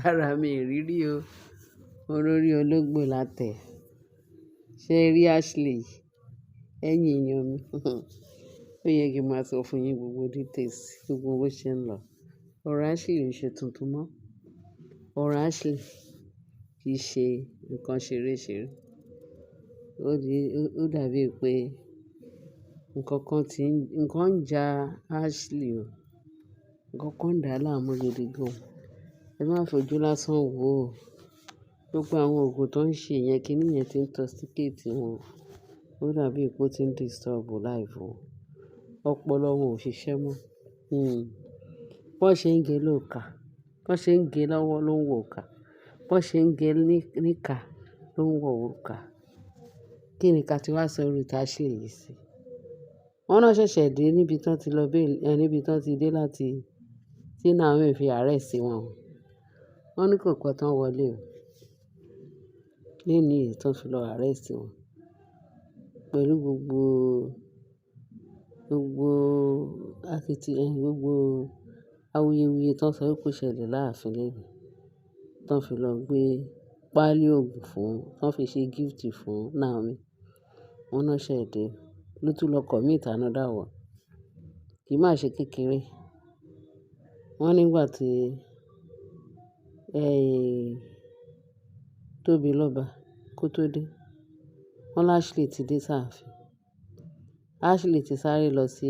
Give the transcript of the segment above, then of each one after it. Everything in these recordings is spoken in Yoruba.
Ara mi ìrírí o. Olórí ológbò látẹ̀. Ṣé ẹ rí Ashley? Ẹ̀yin èèyàn mi. Ó yẹ kí n máa sọ fún yín gbogbo details, gbogbo bó ṣe ń lọ. Ọ̀rọ̀ Ashley ò ṣe tuntun mọ́. Ọ̀rọ̀ Ashley kì í ṣe nǹkan ṣeré ṣeré. Ó dàbí pé nǹkan kan tí ń, nǹkan ń ja Ashley o. Ǹkan kan ń dá láàmú gidi gan. Ẹ má fojú lásán wò ó. Gbogbo àwọn òògùn tó ń ṣe yẹn, kíni yẹn tí ń toxicate wọn. Ó dàbí pé ó ti ń disturb life wọn. Ọpọlọ wọn ò ṣiṣẹ́ mọ́. Bó ṣe ń gé lóòka, bó ṣe ń gé lọ́wọ́ ló ń wọ òrùka, bó ṣe ń gé níka ló ń wọ òrùka. Kí ni ká ti wá sọ irú tí Ashley yìí sí? Wọ́n náà ṣẹ̀ṣẹ̀ dé níbi tí wọ́n ti lọ bail, níbi tí wọ́n ti dé láti tí Naomi fi arrest wọn. Wọ́n ní kò pẹ́ tán wọlé o. Léni yìí tí wọ́n fi lọ arrest wọn. Pẹ̀lú gbogbo gbogbo awuyewuye tí wọ́n sọ wípé ó ṣẹlẹ̀ láàfin lẹ́ẹ̀ni. Tí wọ́n fi lọ gbé páálí òògùn fún, tí wọ́n fi ṣe gift fún Naomi. Wọ́n náà ṣẹ̀ dé. Ló tún lọ commit another one. Kì í má ṣe kékeré. Wọ́n nígbà tí, Tobiloba kó tó dé. Wọ́n ní Ashley ti dé sáàfin. Ashley ti sáré lọ sí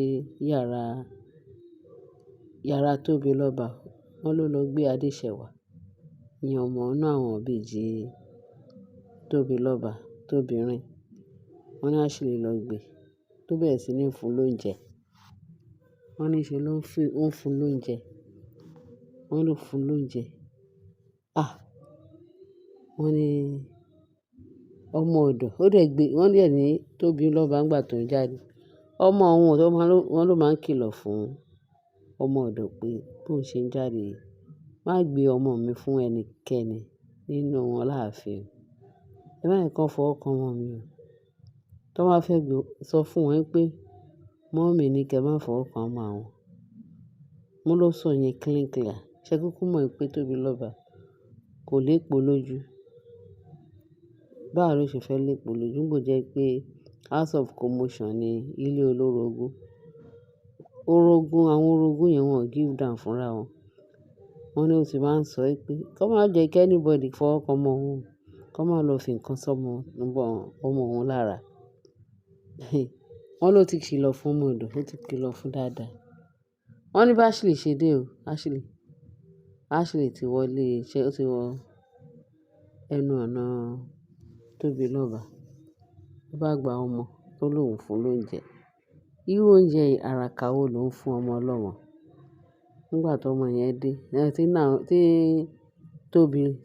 yàrá Tobiloba. Wọ́n ló lọ gbé Adéṣẹwà. Ìyẹn ọmọ inú àwọn ìbejì Tobiloba tóbìnrin. Wọ́n ní Ashley lọ gbé. Tó bẹ̀rẹ̀ sí ní fún lóúnjẹ. Wọ́n ní ṣe ló ń fún, ó ń fún lóúnjẹ. Wọ́n ló fún lóúnjẹ. Ah! Wọ́n ní ọmọ ọ̀dọ̀, ó dẹ̀ gbé, wọ́n dẹ̀ ní Tobiloba nígbà tó ń jáde. Ọmọ òun tó máa ló, wọ́n ló máa ń kìlọ̀ fún ọmọ ọ̀dọ̀ pé bó ṣe ń jáde, má gbé ọmọ mi fún ẹnikẹ́ni nínú wọn láàfin. Ẹ má jẹ́ kí wọ́n fọwọ́ kan ọmọ mi o. Tí wọ́n bá fẹ́ gbé, sọ fún wọn pé mummy ní kí ẹ má fọwọ́ kan ọmọ àwọn. Mo ló sọ yẹn clean clear. Ṣé kúkú mọ̀ pé Tobiloba kò lépo lójú? Báwo ló ṣe fẹ́ lépo lójú? Nígbò jẹ́ pé house of commotion ni ilé olórogún. Orogún, àwọn orogún yẹn wọ́n give down fúnra wọn. Wọ́n ní ó sì máa ń sọ pé kó má jẹ́ kí anybody fọwọ́ kan ọmọ òun, kó má lọ fi nǹkan sọ́mọ, ọmọ òun lára. Wọ́n ló ti kìlọ̀ fún ọmọ ọ̀dọ̀, ó ti kìlọ̀ fún dáadáa. Wọ́n ní bá Ashley ṣe dé o. Ashley ti wọlé, ṣé ó ti wọ ẹnu ọ̀nà Tobiloba. Ó bá gba ọmọ tó lóhùn fún lóúnjẹ. Irú oúnjẹ àràkà wo ló ń fún ọmọ ọlọ́mọ? Nígbà tó ọmọ yẹn dé, tí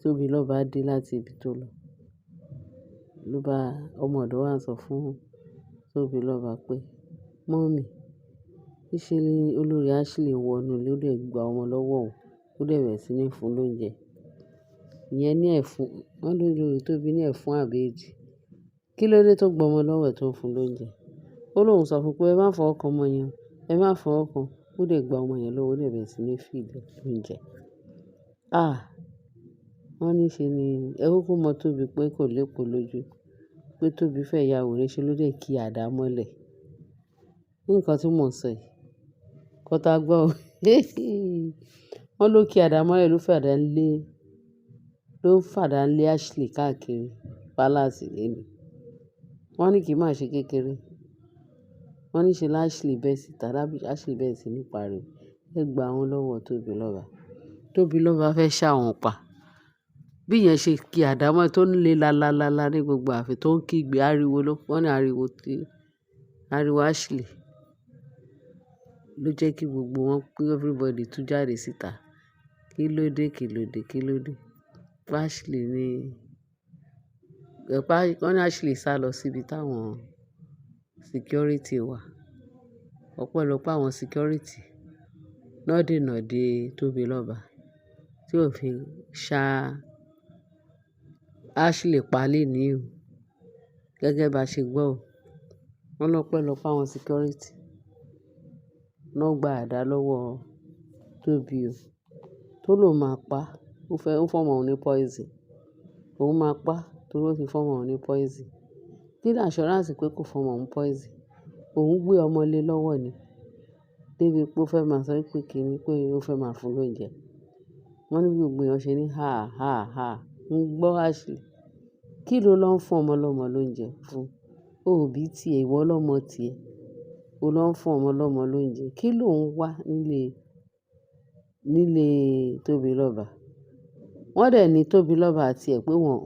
Tobiloba dé láti ibi tó lọ. Ló bá ọmọ ọ̀dọ̀ wá sọ fún Tobiloba pé, "Mummy, ṣé ní olórí Ashley wọ inú ilé ó dẹ̀ gba ọmọ lọ́wọ́ òun, ó dẹ̀ bẹ̀rẹ̀ sí ní fún lóúnjẹ." Ìyẹn ní ẹ̀fún, wọ́n ní olórí Tobi ní ẹ̀fún àbí èjì. Kí ló dé tó gba ọmọ lọ́wọ́ ẹ̀ tó ń fún lóúnjẹ? Ó lóhùn sọ fún un pé ẹ má fọwọ́ kan ọmọ yẹn, ẹ má fọwọ́ kan. Ó dẹ̀ gba ọmọ yẹn lọ́wọ́, ó dẹ̀ bẹ̀rẹ̀ sí ní feed lóúnjẹ. Ah! Wọ́n ní ṣe ni ẹ kúkú mọ̀ Tobi pé kò lépo lójú. Pé Tobi fẹ́ ya wèrè ṣe ló dé kí àdá mọ́lẹ̀. Ní nǹkan tí mò ń sọ yìí. Kọ́ tá gbọ́ o. Wọ́n ló kí àdá mọ́lẹ̀ ló fàdá lé Ashley káàkiri palace lẹ́nu. Wọ́n ní kì í má ṣe kékeré. Wọ́n ní ṣe Ashley bẹ́ síta, Ashley bẹ̀rẹ̀ sí ní pariwo. Ẹ gba òun lọ́wọ́ Tobiloba. Tobiloba fẹ́ ṣá òun pa. Bí ìyẹn ṣe kí àdá mọ́lẹ̀ tó ń lé lálálálá ní gbogbo ààfin tó ń kígbe ariwo ló, wọ́n ní ariwo tí, ariwo Ashley ló jẹ́ kí gbogbo wọn, kí everybody tú jáde síta. Kí ló dé? Kí ló dé? Kí ló dé? Ashley ní, wọ́n ní Ashley sálọ síbi táwọn security wà. Ọpẹ́lọpẹ́ àwọn security náà dènà dé Tobiloba tí ó fi ṣá Ashley pa léni o. Gẹ́gẹ́ bá ṣe gbọ́ o. Wọ́n lọ́pẹ́lọpẹ́ àwọn security náà gba àdá lọ́wọ́ Tóbi o, tó ló máa pa, ó fẹ́, ó fún ọmọ òun ní poison. Òun máa pa torí ó ti fún ọmọ òun ní poison. Kí ni assurance pé kò fún ọmọ òun poison? Òun gbé ọmọ lé lọ́wọ́ ni. Débi pé ó fẹ́ máa sọ wípé kíni pé ó fẹ́ máa fún lóúnjẹ. Wọ́n ní bí gbogbo èèyàn ṣe ní "ha, ha, ha." Ń gbọ́ Ashley. Kí ló lọ́ ń fún ọmọ lọ́mọ lóúnjẹ fún? Ó bí tí ẹ, ìwọ lọ́mọ ti ẹ. Ó lọ́ ń fún ọmọ lọ́mọ lóúnjẹ. Kí ló ń wá nílé, nílé Tóbilọ́ba? Wọ́n dẹ̀ ní Tóbilọ́ba àti ẹ̀ pé wọ́n,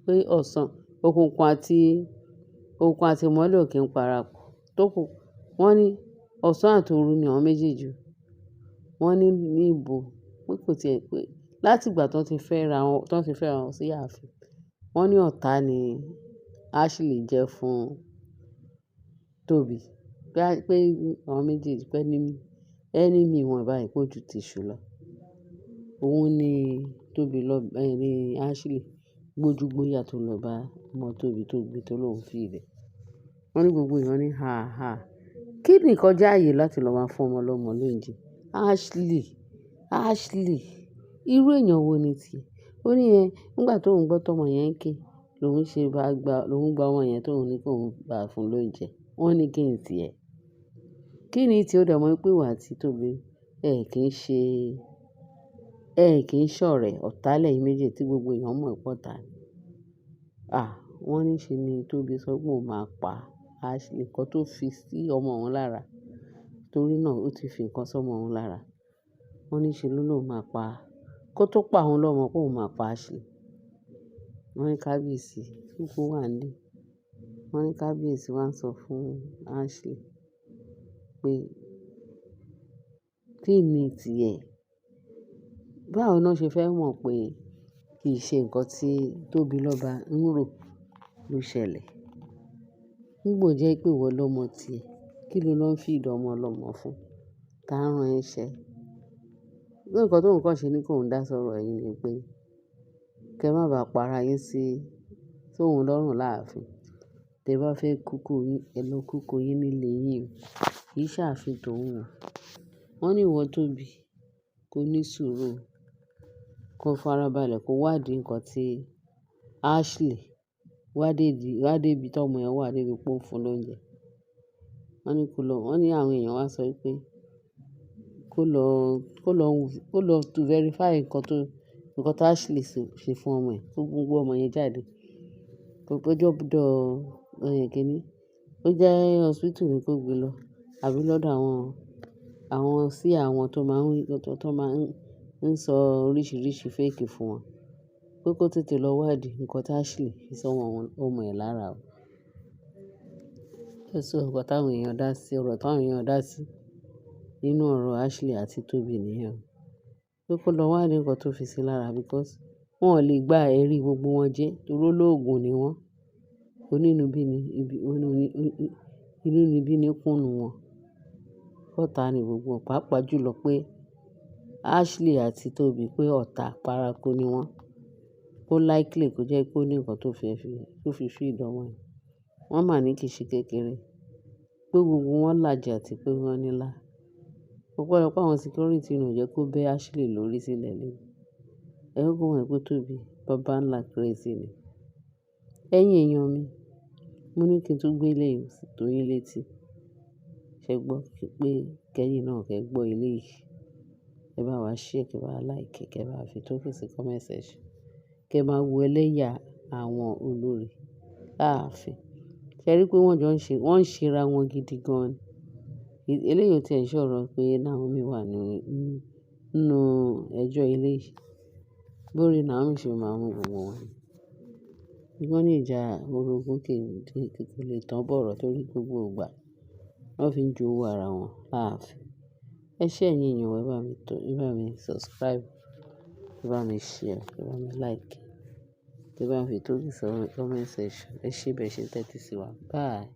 pé ọ̀sán, òkùnkùn àti ìmọ́lẹ̀ ò kí ń parapọ̀. Tókù. Wọ́n ní ọ̀sán àti òru ni àwọn méjèèjì. Wọ́n ní níbo pé kò tí ẹ pé láti ìgbà tí wọ́n ti fẹ́ ra wọn, tí wọ́n ti fẹ́ ra wọn sí ààfin. Wọ́n ní ọ̀tá ni Ashley jẹ́ fún Tóbi. Pé, pé àwọn méjèèjì pé enemy, enemy wọn báyìí pé ó ju tìṣù lọ. Òun ni Tóbilọ́ba, ẹ́ ní Ashley gbójúgbóyà tó lọ bá ọmọ Tóbi tó gbé tó lóhùn fi rẹ̀. Wọ́n ní gbogbo èèyàn ní "ha, ha." Kí ni ìkọjá ààyè láti lọ máa fún ọmọ lọ́mọ lóúnjẹ? Ashley, Ashley, irú èèyàn wo ni tí ẹ? Ó ní ẹ, nígbà tó ń gbọ́ tó ọmọ yẹn ń ké, lòun ṣe bá gba, lòun gba ọmọ yẹn tó ń ní kó ń bá fún lóúnjẹ. Wọ́n ní kí n tì ẹ. Kí ni tí ó dẹ̀ mọ̀ pé ìwọ àti Tóbi, ẹ kì í ṣe, ẹ kì í ṣọ̀rẹ́ ọ̀tá lẹ́yìn méjèèjì tí gbogbo èèyàn mọ̀ pé ọ̀tá ni. À, wọ́n ní ṣe ni Tóbi sọ pé òun máa pa Ashley nǹkan tó fi sí ọmọ òun lára. Torí náà ó ti fi nǹkan sí ọmọ òun lára. Wọ́n ní ṣe ló lóhùn máa pa, kó tó pa òun lọ́mọ pé òun máa pa Ashley. Wọ́n ní kábíyèsí kúkú wà nílé. Wọ́n ní kábíyèsí wá ń sọ fún Ashley pé kí ni tí ẹ? Báwo ni wọ́n ṣe fẹ́ mọ̀ pé kì í ṣe nǹkan tí Tóbilọ́ba ń rò ló ṣẹlẹ̀? Nígbò jẹ́ pé ìwọ lọ́mọ ti ẹ. Kí ló lọ́ ń fi ìdí ọmọ lọ́mọ fún? Tá rán ẹ ṣẹ. Bí nǹkan tó nǹkan ṣe ní kó ń dá sọ̀rọ̀ ẹ̀yin ni pé kí ẹ má bá pa ara yín sí, sóhun lọ́rùn láàfin. Tẹ bá fẹ́ kúkú yín, ẹ lọ kúkú yín nílé yín o. Kì í ṣàfin tòun o. Wọ́n ní ìwọ Tóbi kó ní sùúrù, kó farabalẹ̀, kó wádìí nǹkan tí Ashley wá dé di, wá dé ibi tó ọmọ yẹn wà débi pé ó ń fún lóúnjẹ. Wọ́n ní kó lọ, wọ́n ní àwọn èèyàn wá sọ wípé kó lọ, kó lọ, kó lọ to verify nǹkan tó, nǹkan tí Ashley ṣe fún ọmọ ẹ̀, kó gbé ọmọ yẹn jáde. Kó péjọ dọ̀ ẹ́ kíni. Ó jẹ́ hospital ni kó gbé lọ àbí lọ́dọ̀ àwọn, àwọn sí àwọn tó máa ń, tó máa ń sọ oríṣiríṣi fake fún wọn. Pé kó tètè lọ wádìí nǹkan tí Ashley fi sọ ọmọ, ọmọ ẹ̀ lára o. Ó sọ nǹkan táwọn èèyàn dá sí, ọ̀rọ̀ táwọn èèyàn dá sí nínú ọ̀rọ̀ Ashley àti Tóbi nìyẹn o. Pé kó lọ wádìí nǹkan tó fi sí lára because wọ́n ò lè gba ẹ̀rí gbogbo wọn jẹ́ torí olóògùn ni wọ́n. Onínúbí ni, ibi, inúnibí ni kúnnu wọn. Ọ̀tá ni gbogbo wọn, pàápàá jùlọ pé Ashley àti Tóbi pé ọ̀tá paraku ni wọ́n. Ó likely kó jẹ́ pé ó ní nǹkan tó fẹ́ fi, tó fi feed ọmọ yẹn. Wọ́n mà ní kì í ṣe kékeré. Pé gbogbo wọn làjà àti pé wọ́n nílá. Ọpẹ́lọpẹ́ àwọn security náà ò jẹ́ kó bẹ́ Ashley lórí sílẹ̀ lẹ́nu. Ẹ kúkú mọ̀ pé Tóbi, bàbá ńlá crazy ni. Ẹ̀yin èèyàn mi, mo ní kí n tún gbé eléyìí tó yín létí. Ṣé gbọ́ pé kẹ́yìn náà kẹ́ gbọ́ eléyìí. Ẹ bá wa share, kí ẹ bá wa like, kí ẹ bá fi tókì sí comment section. Kí ẹ máa wo ẹlẹ́yà àwọn olórí láàfin. Ṣé ẹ rí pé wọ́n jọ ń ṣe, wọ́n ń ṣe ra wọn gidi gan ni. Eléyìí ò tí ì ṣọ̀rọ̀ pé Naomi wà nínú ẹjọ́ eléyìí. Bórí Naomi ṣe máa mú gbogbo wọn. Wọ́n ní ìjà orogún kì í, kò lè tán bọ̀rọ̀ torí gbogbo ìgbà wọ́n fi ń jowú ara wọn láàfin. Ẹ ṣé ẹ̀yin èèyàn, ẹ bá mi tọ, ẹ bá mi subscribe, ẹ bá mi share, ẹ bá mi like, ẹ bá mi fi tókì sí comment section. Ẹ ṣé bẹ́ẹ̀ ṣe ń tẹ́tí sí wa. Bye.